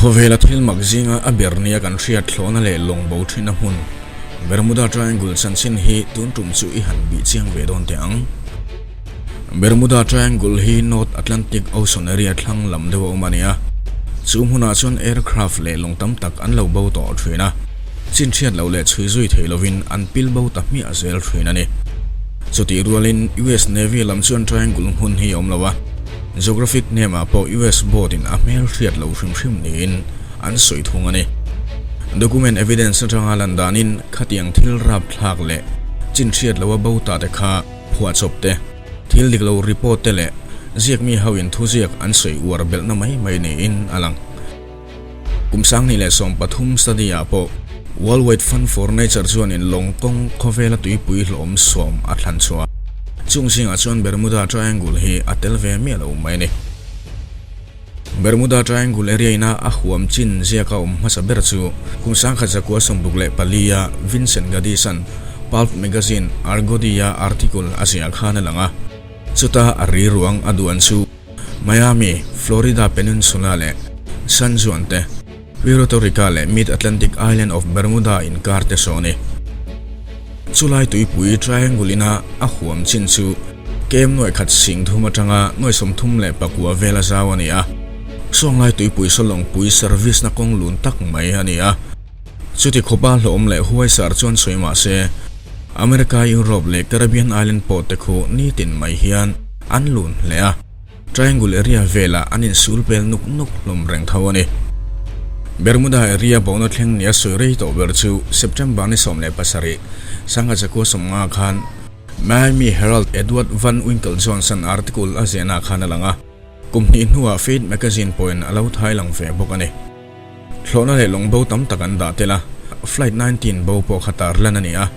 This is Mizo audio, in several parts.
Khawvela thil mak zinga a ber nia kan hriat thlawhna leh lawng bo thinna hmun Bermuda Triangle chanchin hi tun tum chu i han bih chiang ve dawn teh ang. Bermuda Triangle hi North Atlantic Ocean area thlang lam deuh a awm a ni a, chu hmunah chuan aircraft leh lawng tam tak an lo bo tawh thin a, chinchhiat loh leh chhui zui theih lovin an pil bo ta hmiah zel thin a ni. Chutih rualin US Navy lam chuan Triangle hmun hi a awm lo a, Geographic name ah pawh US boat in a hmel hriat lo hrim hrim niin an sawi thung a ni. Document evidence atanga lan danin khatiang thil rapthlak leh chinhriat loa bo ta te kha phuahchawp te, thil dik lo report te leh ziakmi ho in thuziak an sawi uar belhna mai mai niin a lang. Kum 2013 study ah pawh World Wide Fund for Nature chuanin lawng kawng khawvela tuipui hlawm sawm a thlan chhuah. Chung zingah chuan Bermuda Triangle hi a tel ve miah lo mai a ni. Bermuda Triangle area ina a huam chin ziaka awm hmasa ber chu kum 1964 a Vincent Gaddis-a'n pulp magazine Argody-a article a ziah khan a lang a. Chuta a ri ruang a duan chu Miami, Florida Peninsula leh San Juan te, Puerto Rica leh Mid-Atlantic Island of Bermuda inkar te sawn i. Chulai tuipui triangle ina a huam chin chu kem nuaih khat sing thum atanga nuaih 34 vel a zau a ni a. Sawnglai tuipui sawlawngpui service na kawng lun tak mai a ni a. Chuti khawpa hlawm leh huaisar chuan sawi mah se, America, Europe leh Caribbean Island pawh te khu nitin mai hian an lun hle a, Triangle area velah an insul pel nuk nuk hlawm reng tho a ni. Bermuda area bona thleng nia sawi rei tawh ber chu September ni 17, 1950 khan Miami Herald Edward Van Winkle Johnson article a ziahna khan a lang a, kum hnih hnuah Fate magazine pawhin a lo thai lang ve bawk a ni. Thlawhna leh lawng bo tam tak an dah tel a, Flight 19 bo pawh kha tar lan a ni a.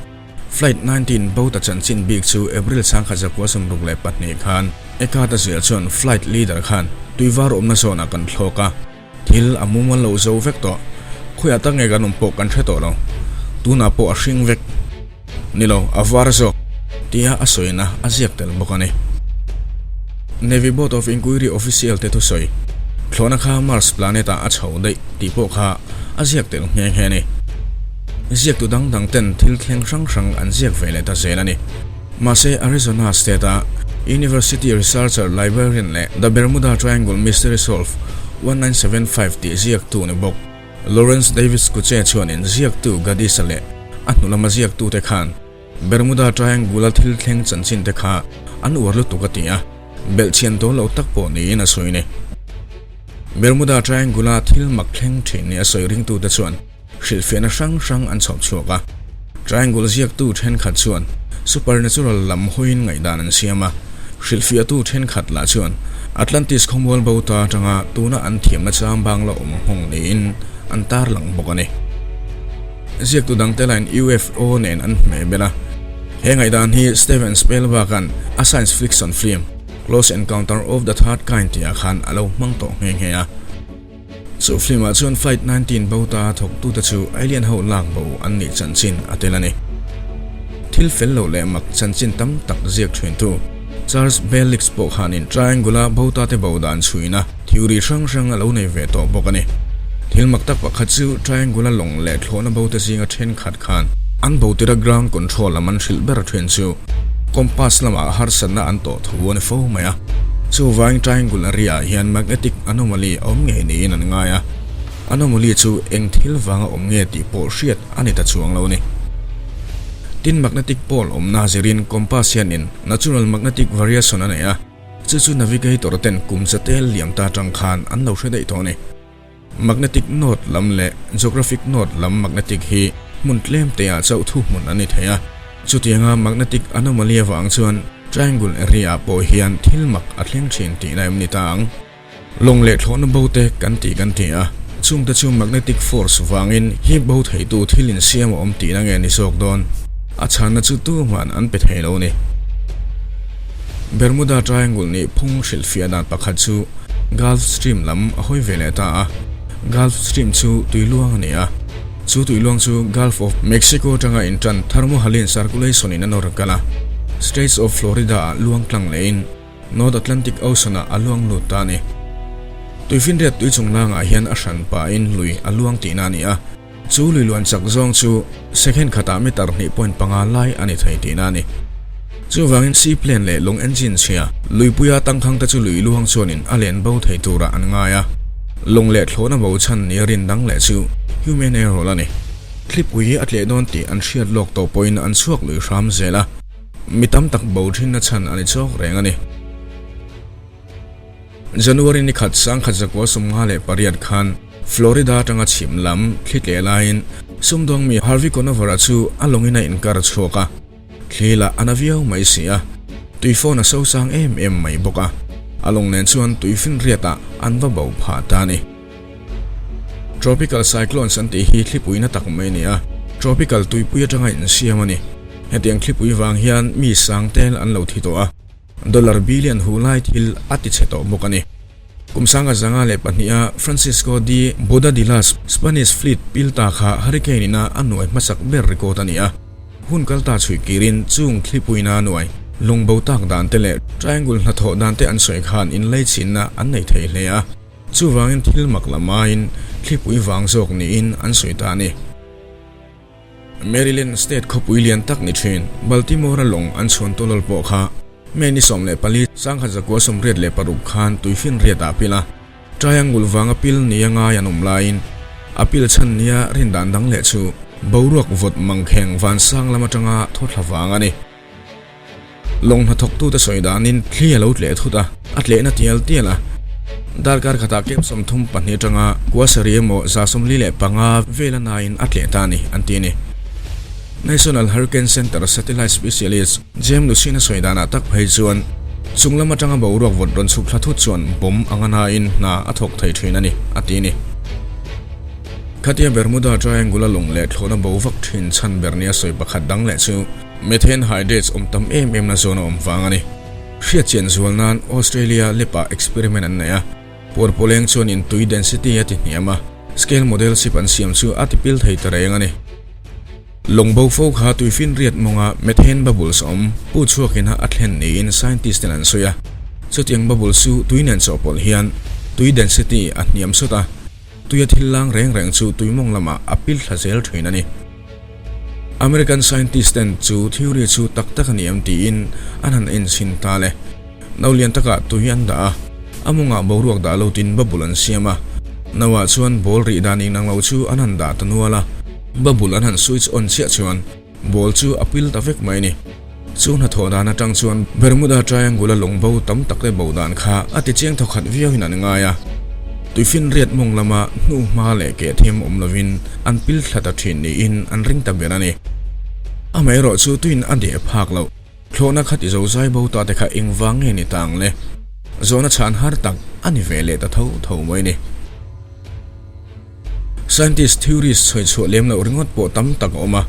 Flight 19 bo ta chanchin bik chu April 1962 khan Eckhart a ziah chuan flight leader khan tuivar awmna zawnah kan thlawk a, thil a mumal lo zo vek tawh, khawiah tak nge kan awm pawh kan hre tawh lo, tunah pawh a hring vek ni lo, a var zawk tia a sawina a ziak tel bawk a ni. Navy Board of Inquiry official te thusawi, Thlawhna kha Mars planet ah a chho daih tih pawh kha a ziak tel nghe nghe a ni. Ziaktu dang dang ten thil thleng hrang hrang an ziak ve leh ta zel a ni. Mahse Arizona State a University Researcher Librarian leh The Bermuda Triangle Mystery Solved 1975 tih ziaktu ni bawk Lawrence Davis Kuche chuanin ziaktu Gadisa leh a hnu lama ziaktute khan Bermuda Triangle-a thil thleng chanchin te kha an uar lutuk a ti a, belhchian dawn lo tak pawh niin a sawi ni. Bermuda Triangle-a thil mak thleng thin ni a sawi ringtute chuan hrilhfiahna hrang hrang an chhawp chhuak a. Triangle ziaktu thenkhat chuan supernatural lam hawiin ngaihdan an siam a, hrilhfiahtu thenkhat lah chuan Atlantis khawmual bo ta atanga tuna an thiamna chang bang la awm nghawng niin an tarlang bawk a ni. Ziaktu dangte lain UFO nen an hmeh belh a. He ngaihdan hi Steven Spielberg-a'n a science fiction film Close Encounter of the Third Kind tihah khan a lo hmang tawh nghe nghe a. Chu film-ah chuan Flight 19 bo ta thawktute chu alien ho lak bo an nih chanchin a tel a ni. Thil fel lo leh mak chanchin tam tak ziak thintu Charles Bellix pawh khanin Triangle-a bo tate bo dan chhuina theory hrang hrang a lo nei ve tawh bawk a ni. Thil mak tak pakhat chu Triangle-a lawng leh thlawhna bote zinga thenkhat khan an bo tira ground control lam an hrilh ber thin chu compass lamah harsatna an tawh thu a ni fo mai a. Chuvangin Triangle area ah hian magnetic anomaly a awm ngei niin an ngai a, anomaly chu eng thil vanga awm nge tih pawh hriat a ni ta chuang lo a ni. Tin magnetic pole awmna zirin compass hianin natural magnetic variation a nei a, chu chu navigator ten kum chatel liam ta atang khan an lo hre daih tawh a ni. Magnetic north lam leh geographic north lam magnetic hi hmun tlem te ah chauh thu hmun an ni thei a. Chutianga magnetic anomaly avang chuan triangle area ah pawh hian thil mak a thleng thin tihna em ni ta ang. Lawng leh thlawhna bo te kan tih kan ti a, chungte chu magnetic force vangin hip bo theitu thil insiam a awm tihna nge ni zawk dawn? A chhanna chu tuhman an pe thei lo a ni. Bermuda Triangle nih phung hrilhfiah dan pakhat chu Gulf Stream lam a hawi ve leh ta a, Gulf Stream chu tuiluang a ni a, chu tuiluang chu Gulf of Mexico atanga intan thermohaline circulation in a nawr kal a, Straits of Florida ah luang tlang lehin North Atlantic Ocean ah a luang lut ta a ni. Tuifinriat tui chunglangah hian a hran pahin lui a luang tihna a ni a. Chu lui luan chak zawng chu second khatah meter hnih point panga lai a ni thei tihna a ni. Chuvangin seaplane leh lawng engine chhia luipuia tangkhang te chu lui luang chuanin a len bo thei turah an ngai a. Lawng leh thlawhna bo chhan nia rin dang leh chu human error a ni. Thlipui a tleh dawn tih an hriat lawk tawh pawhin an chhuak lui hram zel a, mi tam tak bo thinna chhan a ni chawk reng a ni. January ni khat 1958 khan Florida atanga chhim lam thli tleh laiin sumdawng mi Harvey Conover-a chu a lawngin a inkar chhuak a, thli lah a na viau mai si a, tui phone a so sang em em mai bawk a, a lawng nen chuan tui finriatah an va bo phah ta a ni. Tropical cyclones an tih hi thlipui na tak mai a ni a, tropical tuipui atanga insiam a ni. Hetiang thlipui vang hian mi sang tel an lo thi tawh a. Dollar billion hu lai thil a ti chhe tawh bawk a ni. Kum 1902-a Francisco de Bobadilla's Spanish fleet pil ta kha hurricane ina a nuai hmasak ber record a ni a. Hun kal ta chhuih kirin chung thlipuina a nuai lung bo tak dan te leh triangle hnathawh dan te an sawi khan inlei chinna an nei thei hle a. Chuvangin thil mak lamaiin thlipui vang zawk niin an sawi ta a ni. Maryland State khawpui lian tak ni thin Baltimore-a lawng an chhuan tawlawl pawh kha May ni 14, 1986 khan tuifinriatah a pil a, triangle vanga pil nia ngai an awm laiin a pil chhan nia rindan dang leh chu boruak vawt mangkheng vansang lam atanga thawthla vang a ni. Lawng hnathawktute sawi danin thli a lo tleh thut a, a tlehna tial tial a. Darkar khatah kep 32 atanga kua sarih emaw 45 vela nain a tleh ta a ni, an ti a ni. National Hurricane Center Satellite Specialist James Lucin-a sawi danah tak phei chuan chung lam atanga boruak vawt rawn chhuk thla thut chuan bomb anga nain hna a thawk thei thin a ni, a ti a ni. Khatia Bermuda Triangle-a lawng leh thlawhna bo vak thin chhan ber nia sawi pakhat dang leh chu Methane hydrates awm tam em em na zawn a awm vang a ni. Hriatchian zual nan Australia lep-ah experiment an nei a, puarpawleng chuan in tui density a ti hniam a, scale model ship an siam chu a ti pil thei ta reng a ni. Lawng bo fo kha tuifinriat mawnga methane bubbles awm pu chhuakin a thlen niin scientist ten an sawi a, chutiang bubbles chu tui nen chawhpawlh hian tui density a hniam sawt a, tuia thil lang reng reng chu tui mawng lamah a pil thla zel thin a ni. American scientist ten chu theory chu tak tak a ni em tiin an han en chhin ta le. No lian takah tui an dah a, a mawngah boruak dah lo tin bubble an siam a. No ah chuan ball rih dan inang lo chu an han dah ta nual a, bubble an han switch on chiah chuan ball chu a pil ta vek mai a ni. Chu hnathawh dan atang chuan Bermuda Triangle-a lawng bo tam tak te bo dan kha a ti chiang thawkhat viauin an ngai a. Tuifinriat mawng lama hnu hma leh keh them awm lovin an pil thla ta thin niin an ring ta ber a ni. Amaherawh chu tuin a deh phak loh. Thlawhna kha ti zo zai bo ta te kha engvang nge ni ta ang le? Zawhna chhan har tak a ni ve leh ta tho tho mai ni. Scientist theories chhawi chhuah lem loh ringawt pawh tam tak a awm a,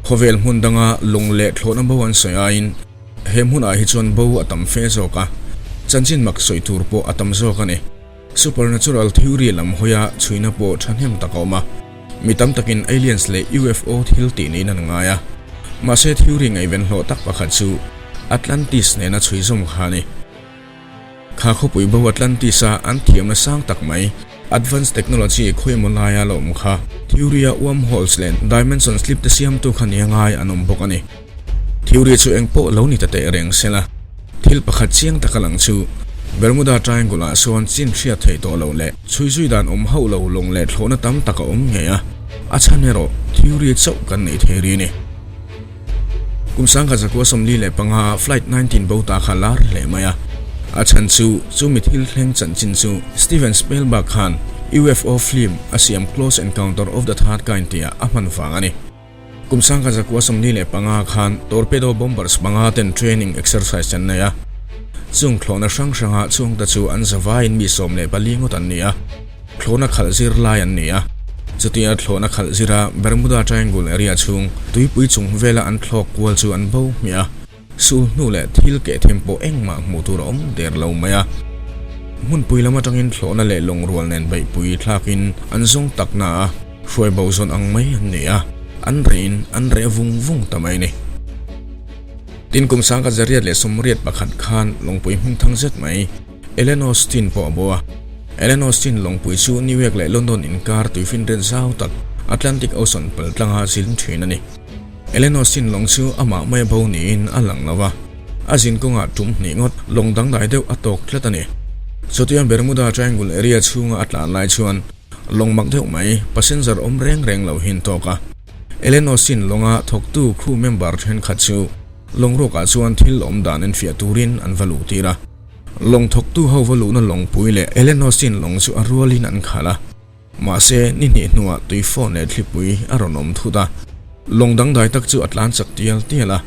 khawvel hmun danga lung leh thlawhna bo an sawi aiin he hmunah hi chuan bo a tam fe zawk a, chanchin mak sawi tur pawh a tam zawk a ni. Supernatural theory lam hawia chhuina pawh thahnem tak a awm a, mi tam takin aliens leh UFO thil tih niin an ngai a, mahse theory ngaihven hlawh tak pakhat chu Atlantis nena chhui zawm kha a ni. Kha khawpui bo Atlantis-a an thiamna sang tak mai, advanced technology khawimaw laia la awm kha, theory-a wormholes leh dimension slip te siamtu kha nia ngai an awm bawk a ni. Theory chu eng pawh lo ni ta teh reng se la, thil pakhat chiang taka lang chu Bermuda Triangle-ah sawn chin hriat theih tawh loh leh chhui zui dan awm hauh lo lawng leh thlawhna tam tak a awm ngei a, a chhan erawh theory chauh kan neih thei ri a ni. Kum 1945 Flight 19 bo ta kha lar hle mai a, a chhan chu chumi thil thleng chanchin chu Steven Spielberg khan UFO film a siam Close Encounter of the Third Kind tihah a hman vang a ni. Kum 1945 khan torpedo bombers panga ten training exercise an nei a, chung thlawhna hrang hranga chhungte chu an zavaiin mi 14 ngawt an ni a. Thlawhna khalh zir lai an ni a, chutia thlawhna khalh zira Bermuda Triangle area chhung tuipui chung vela an thlawk kual chu an bo hmiah a, sul hnu leh thil keh them pawh engmah hmuh tur a awm der lo mai a. Hmunpui lam atangin thlawhna leh lawng rual nen beihpui thlakin an zawng tak na a, hruai bo zawn ang mai an ni a, an rehin an reh vung vung ta mai a ni. Tin, kum 1981 khan lawngpui hmingthang zet mai, Ellen Austin pawh a bo a. Ellen Austin lawngpui chu New York leh London inkar tuifinriat zau tak Atlantic Ocean pal tlanga zin thin a ni. Ellen Austin lawng chu amah mai a bo niin a lang lo a, a zin kawngah tum hnih ngawt lawng dangdai deuh a tawk tlat a ni. Chutia Bermuda Triangle area chhunga a tlan lai chuan lawng mak deuh mai passenger awm reng reng lo hi an tawk a. Ellen Austin lawnga thawktu crew member thenkhat chu lawng ruakah chuan thil awm dan enfiah turin an va luh tir a. Lawng thawktu ho va luhna lawngpui leh Ellen Austin lawng chu a rualin an khalh a. Mahse, ni hnih hnuah tui phone leh thlipui a rawn awm thut a. Lawng dangdai tak chu a tlan chak tial tial a.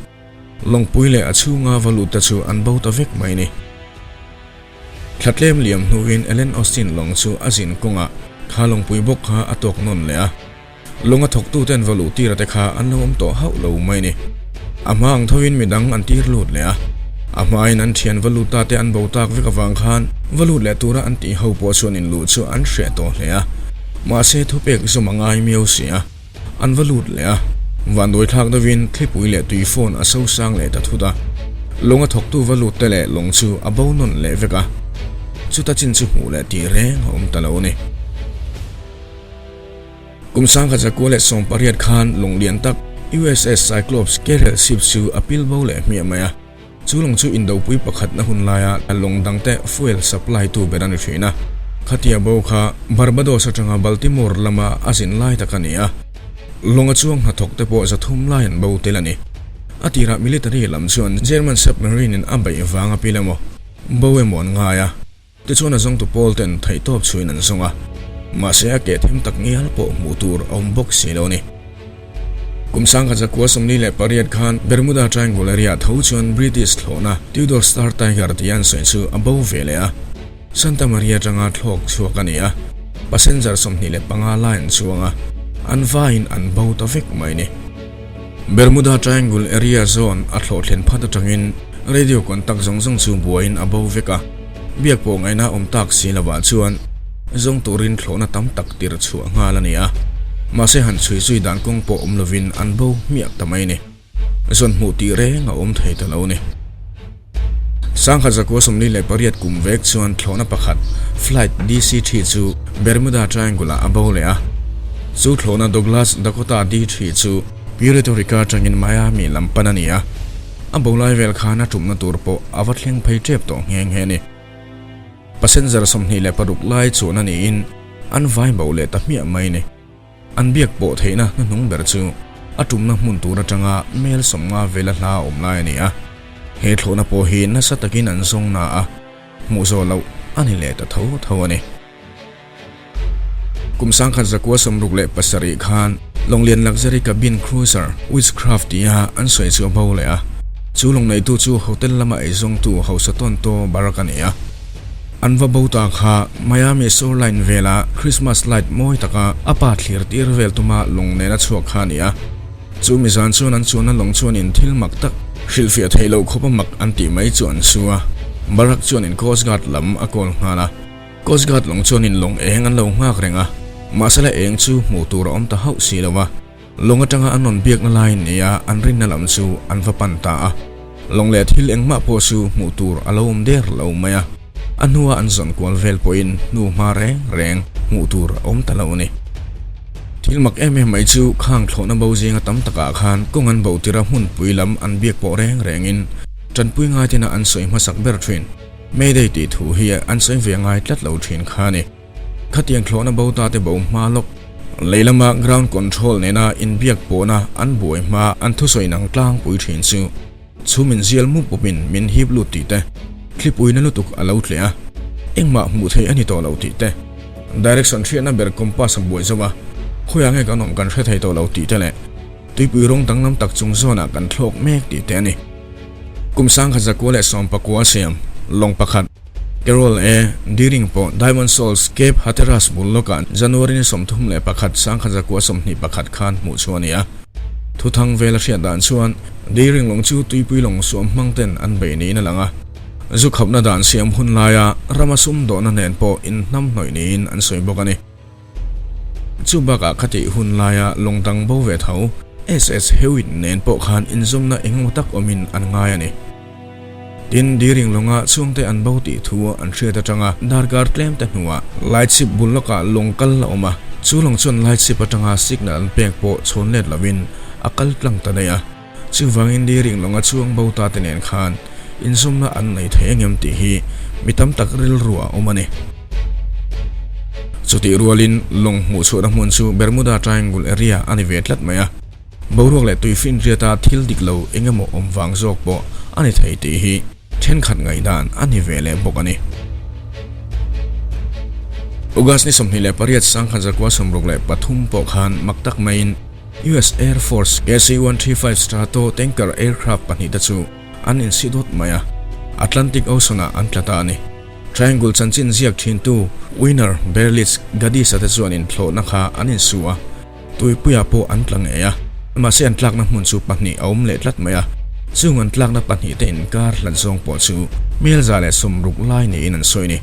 Lawngpui leh a chhunga va lut te chu an bo ta vek mai ni. Thla tlem liam hnuin Ellen Austin lawng chu a zin kawngah kha lawngpui bawk kha a tawk nawn leh a. Lawng a thawktuten va luh tira te kha an lo awm tawh hauh lo mai ni. A hma ang thoin midang an tir lut leh a. A hmain an thian va lut ta te an bo tak vek avang khan va lut leh tura an tih ho pawh chuan inluh chu an hreh tawh hle a. Mahse thupek zawm a ngai miau si a. An va lut leh a. Vanduai thlak deuhin thlipui leh tui phone a sosang leh ta thut a. Lawng a thawktu va lut te leh lawng chu a bo nawn leh vek a. Chuta chin chu hmuh leh tih reng a awm ta lo a ni. Kum 1918 khan lawng lian tak USS Cyclops carrier ship chu a pil bo leh hmiah mai a. Chu lawng chu indopui pakhatna hun laia lawng dangte fuel supply tu ber a ni thin a. Khatia bo kha Barbados atanga Baltimore lama a zin lai tak a ni a. Lawng a chuang hnathawk te pawh 300 lai an bo tel a ni. A tirah military lam chuan German submarine in a beih vang a pil emaw, bo emaw an ngai a. Tichuan a zawngtu pawl ten theihtawp chhuin an zawng a, mahse a keh them tak ngial pawh hmuh tur a awm bawk si lo a ni. Kum 1948 khan Bermuda Triangle area tho chuan British thlawhna Tudor Star Tiger tih an sawi chu a bo ve leh a, Santa Maria atanga thlawk chhuak a ni a, passenger 25 lai an chuang a, an vaiin an bo ta vek mai a ni. Bermuda Triangle area zone a thlawh thlen phat atangin radio contact zawng zawng chu buaiin a bo vek a, biak pawh ngaihna awm tak si lovah chuan zawng turin thlawhna tam tak tir chhuah nghal a ni a, mahse han chhui zui dan kawng pawh awm lovin an bo hmiak ta mai a ni. Zawn hmuh tih reng a awm thei ta lo a ni. 1948 kum vek chuan thlawhna pakhat, Flight DC-3 chu Bermuda Triangle-ah a bo leh a. Chu thlawhna Douglas Dakota D-3 chu Puerto Rica atangin Miami lam pan a ni a. A bo lai vel khan a tumna tur pawh a va thleng phei tep tawh nghe nghe a ni. Passenger 26 lai chuan a niin an vai bo leh ta hmiah mai a ni. An biak pawh theihna hnuhnung ber chu a tumna hmun tur atanga mel 50 vela hla a awm lai a ni a. He thlawhna pawh hi nasa takin an zawng na a, hmuh zawh loh a ni leh ta tho tho a ni. Kum 1967 khan Lawnglian Luxury Cabin Cruiser Witchcraft tia an sawi chu a bo leh a. Chu lawng neitu chu hotel lama eizawngtu hausa tawntaw Barak a ni a. An va bo ta kha Miami shoreline vela Christmas light mawi taka a pa thlir tir vel tuma lawng nena chhuak kha a ni a. Chu mizan chuan an chuanna lawng chuanin thil mak tak hrilhfiah theih loh khawpa mak an tih mai chu an su a. Barak chuanin Coast Guard lam a call nghal a. Coast Guard lawng chuanin lawng eng an lo nghak reng a, mahsela eng chu hmuh tur a awm ta hauh si lo a. Lawng atanga an rawn biakna laiin nia an rinna lam chu an va pan ta a. Lawng leh thil engmah pawh chu hmuh tur a lo awm der lo mai a. A hnua an zawn kual vel pawhin hnu hma reng reng hmuh tur a awm ta lo a ni. Thil mak em em mai chu khang thlawhna bo zinga tam takah khan kawng an bo tirh a hmunpui lam an biak pawh reng rengin tanpui ngai tena an sawi hmasak ber thin. Mayday tih thu hi an sawi ve ngai tlat lo thin kha a ni. Khatiang thlawhna bo ta te bo hma lawk. Lei lama ground control nena inbiak pawhna an buai hma an thusawi nang tlangpui thin chu chhum in zial mup pawpin min hip lut tih te, thlipui na lutuk a lo tleh a, engmah hmuh theih a ni tawh lo tih te, direction hriatna ber compass a buai zo a, khawiah nge kan awm kan hre thei tawh lo tih te leh tuipui rawng danglam tak chung zawnah kan thlawk mek tih te a ni. Kum 1919 siam lawng pakhat. Carol A. Deering pawh Diamond Shoals, Cape Hatteras bul lawkah January ni 31, 1921 khan hmuh chu a ni a. Thuthang vela hriat dan chuan Deering lawng chu tuipui lawng suam hmang ten an bei niin a lang a. Zu khapna dan siam hun laia rama sumdawhna nen pawh inhnamhnawih niin an sawi bawk a ni. Chu bakah khatih hun laia lawng dang bo ve tho SS Hewitt nen pawh khan inzawmna engemaw tak awmin an ngai a ni. Tin, Deering lawnga chhungte an bo tih thu an hriat atanga darkar tlem te hnuah Lightship bul lawkah lawng kal a awm a, chu lawng chuan Lightship atanga signal an pek pawh chhawn let lovin a kal tlang ta daih a. Chuvangin Deering lawnga chhuang bo ta te nen khan inzawmna an nei thei angem tih hi mi tam tak rilru a awm a ni. Chutih rualin lawng hmuh chhuahna hmun chu Bermuda Triangle area a ni ve tlat mai a. Boruak leh tuifinriata thil dik lo eng emaw awm vang zawk pawh a ni thei tih hi thenkhat ngaihdan a ni ve leh bawk a ni. August ni 28 1963 pawh khan mak tak maiin US Air Force KC-135 Strato tanker aircraft pahnihte chu an insi dawt mai a, Atlantic Ocean-ah an tla ta a ni. Triangle chanchin ziak thintu Winner Berlitz Gaddis-a te chuan inthlawhna kha an insu a. Tuipuiah pawh an tla ngei a, mahse an tlakna hmun chu pahnih a awm leh tlat mai a, chung an tlakna pahnihte inkar hlat zawng pawh chu 1060 lai niin an sawi a ni.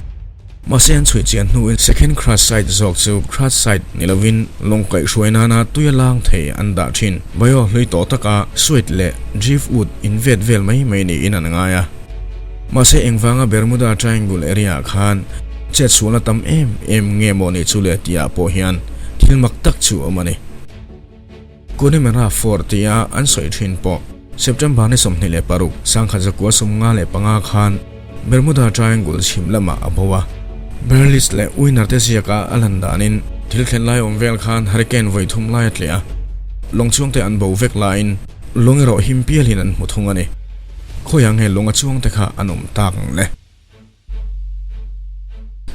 Mahse an chhuih chian hnuin second crash site zawk chu crash site ni lovin lawng kaihhruai nana tui a lang thei an dah thin. Bio hlui tawh taka suite leh driftwood invet vel mai mai niin an ngai a. Mahse engvanga Bermuda Triangle area ah khan chetsualna tam em em nge maw ni chu le tih ah pawh hian thil mak tak chu a awm a ni. Connemara Fort tia an sawi thin pawh September ni 26, 1955 khan Bermuda Triangle chhim lamah a bo a. Berlitz leh Winner te ziaka a lan danin thil thlen lai awm vel khan hurricane vawi thum lai a tleh a, lawng chhuangte an bo vek laiin lawng erawh him pialin an hmu thung a ni. Khawiah nge lawng a chuangte kha an awm tak ang le?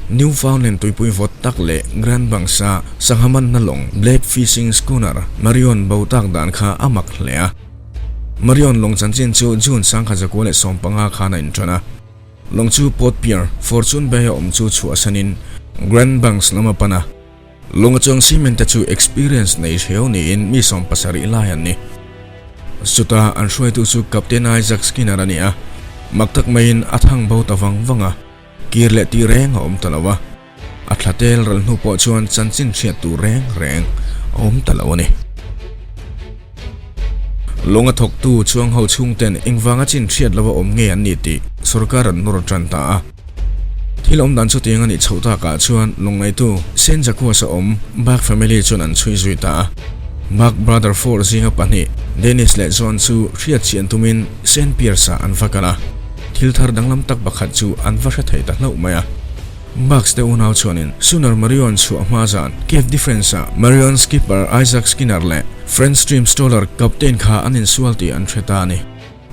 Newfoundland tuipui vawt tak leh Grand Banks-a sangha manna lawng Black Fishing Schooner Marion bo tak dan kha a mak hle a. Marion lawng chanchin chu June 1915 khan a inṭan a. Lawng chu Port Pier, Fortune Bay-a awm chu chhuahsanin Grand Banks lam a pan a. Lawng a chuang cement te chu experience nei hreu niin mi 70 lai an ni. Chutah an hruaitu chu Captain Isaac Skinner a ni a, mak tak maiin a thang bo ta vang vang a, kir leh tih reng a awm ta lo a, a thla tel ral hnu pawh chuan chanchin hriat tur reng reng a awm ta lo a ni. Lawng a thawktu chuang ho chhungten engvanga chin hriat lova awm nge an ni tih sorkar an nawr tan ta a. Thil awm dan chutiang a nih chhoh takah chuan lawng ngaitu Saint Jacques-a awm Bach family chuan an chhui zui ta a. Bach brother four zinga pahnih Dennis leh John chu hriat chian tumin Saint Pierce-ah an va kal a. Thil thar danglam tak pakhat chu an va hre thei ta hlauh mai a. Bucks te unau chuanin Sooner Marion chhuah hma zan Cave Difference-ah Marion skipper Isaac Skinner leh French Stream Stoller captain kha an insual tih an hre ta a ni.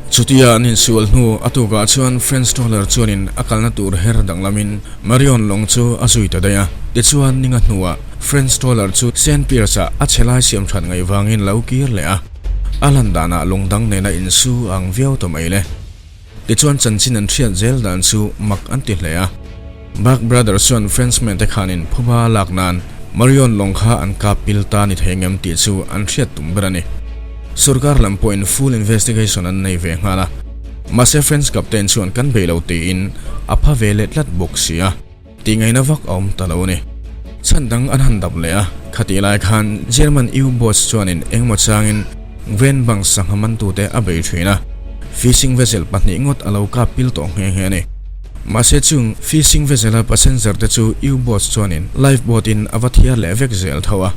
Chutia an insual hnu a tukah chuan French Trawler chuanin a kalna tur her danglamin Marion lawng chu a zui ta daih a. Tichuan ninga hnuah French Trawler chu Saint Pierce-ah a chhe lai siam that ngaih vangin lo kir leh a. A lan danah lawng dang nena insu a ang viau ta mai le. Tichuan chanchin an hriat zel dan chu mak an ti hle a. Buck Brothers chuan Frenchman te khanin phuba lak nan Marion lawng kha an kap pil ta ni thei ngem tih chu an hriat tum ber a ni. Sorkar lam pawhin full investigation an nei ve nghal a. Mahse French captain chuan kan bei lo tiin a pha ve leh tlat bawk si a, tih ngaihna vak a awm ta lo a ni. Chhan dang an han dap leh a, khatih lai khan German U-boats chuanin engemaw changin Grand Banks sangha mantute a bei thin a, fishing vessel pahnih ngawt a lo kap pil tawh nghe nghe a ni. Mahse chung fishing vessel-a passenger te chu U-boats chuanin life boat in a va thiar leh vek zel tho a.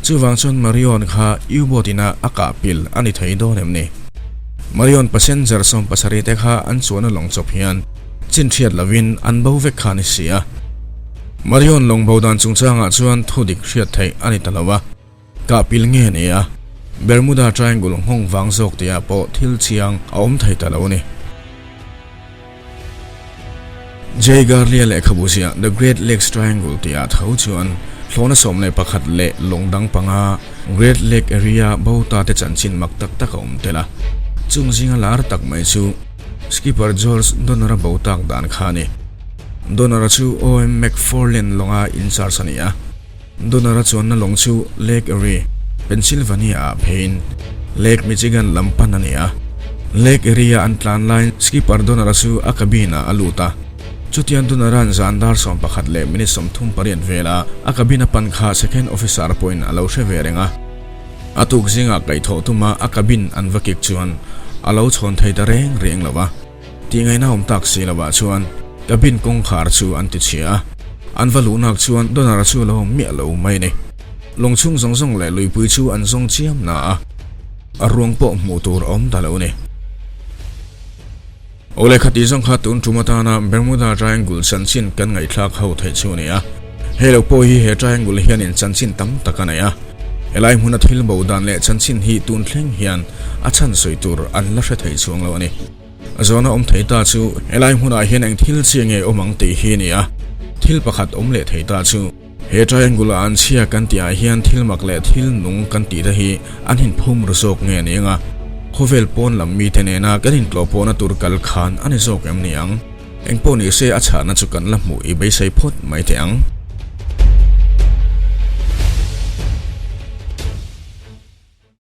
Chuvang chuan Marion kha U-boat ina a kah pil a ni thei dawn em ni? Marion passenger 70 te kha an chuan a lawng chawp hian chin hriat lovin an bo vek kha a ni si a. Marion lawng bo dan chungchangah chuan thu dik hriat theih a ni ta lo a. Kah pil nge ni a, Bermuda Triangle nghawng vang zawk tihah pawh thil chiang a awm thei ta lo a ni. Jay Garlia lehkhabu ziah The Great Lakes Triangle tihah tho chuan thlawhna 11 leh lawng dang panga Great Lake Area bo ta te chanchin mak tak tak a awm tel a. Chung zinga lar tak mai chu Skipper George Donner-a bo tak dan kha a ni. Donner-a chu OM McFarlane lawnga in charge a ni a. Donner-a chuanna lawng chu Lake Erie, Pennsylvania-ah pheiin Lake Michigan lam pan a ni a. Lake Erie-a an tlan laiin Skipper Donner-a chu a cabin-ah a lut a. Chutiang Donner-a'n zan dar 11 leh minute 38 vela a cabin a pan kha second officer pawhin a lo hre ve reng a. A tuk zingah kaihthawh tuma a cabin an va kik chuan a lo chhawn thei ta reng reng lo a. Tih ngaihna awm tak si lovah chuan cabin kawngkhar chu an ti chhia a, an va luhnak chuan Donner-a chu a lo awm miah lo mai a ni. Lawng chhung zawng zawng leh luipui chu an zawng chiam na a, a ruang pawh hmuh tur a awm ta lo a ni. Awle khati zawng kha tun tum atana Bermuda Triangle chanchin kan ngaihthlak ho theih chu a ni a. Hei lo pawh hi he triangle hianin chanchin tam tak a nei a. Helai hmuna thil bo dan leh chanchin hi tun thleng hian a chhan sawi tur an la hre thei chuang lo a ni. Zawhna awm thei ta chu helai hmunah hian eng thil chiah nge awm ang tih hi a ni a. Thil pakhat awm leh thei ta chu. He triangle a an chhia kan tih ah hian thil mak leh thil nung kan tih te hi an inphum ru zawk nge a ni ang a, khawvel pawn lam mite nena kan intlawh pawhna tur kal khan a ni zawk em ni ang? Engpawh ni se a chhahna chu kan la hmuh i beisei phawt mai teh ang.